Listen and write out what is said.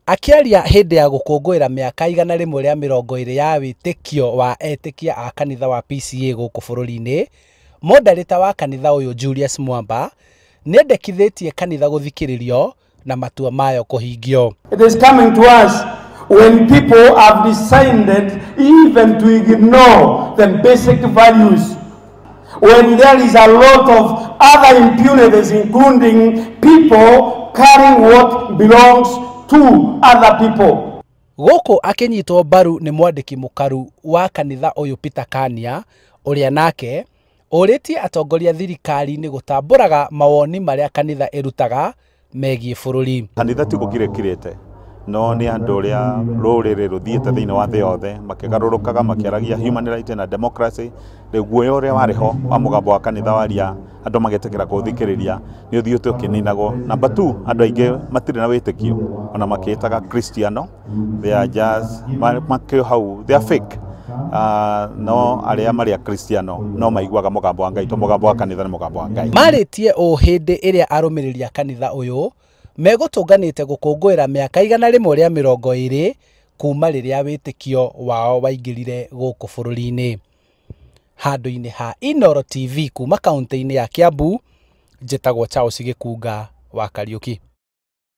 Akĩaria hĩndĩ ya gũkũngũĩra mĩaka 120 ya wĩtĩkio wa etĩkia a kanitha wa PCEA gũkũ bũrũri-inĩ, moderator wa kanitha ũyũ Julius Mwamba nĩendekithĩtie kanitha gũthikĩrĩrio na matua mayo kũhingio. It is coming to us when people have decided even to ignore the basic values. When there is a lot of other impunities, including people carrying what belongs to other people. Gũkũ akĩnyitwo mbaru nĩ mwandĩki mũkaru wa kanitha ũyũ Peter Kania, ũrĩa nake ũrĩtie atongoria thirikari-inĩ gũtambũraga mawoni marĩa kanitha ĩrutaga megiĩ bũrũri. Kanitha ti gũkirĩkirĩte no nĩ andũ ũrĩa rũrĩrĩ rũthiĩte thĩinĩ wa thĩ yothe makĩgarũrũkaga makĩaragia human right na democracy. Rĩu guoya ũrĩa warĩ ho wa mũgambo wa kanitha waria andũ magetĩkĩra kũũthikĩrĩria nĩ ũthiĩte ũkĩninagwo. Number 2, andũ aingĩ matirĩ na wĩtĩkio ona makĩĩtaga Kristiano, they are just makĩo hau, they are fake. No arĩa marĩ a Kristiano no maiguaga mũgambo wa Ngai, to mũgambo wa kanitha nĩ mũgambo wa Ngai. Marĩtie ũũ hĩndĩ ĩrĩa arũmĩrĩri a kanitha ũyũ megũtũnganĩte gũkũngũĩra mĩaka 120 kuma rĩrĩa wĩtĩkio wao waingĩrire gũkũ bũrũri-inĩ. Handũ-inĩ ha Inooro TV kuma kaunti-inĩ ya Kiambu, njĩtagwo Charles Gĩkunga wa Kariũki.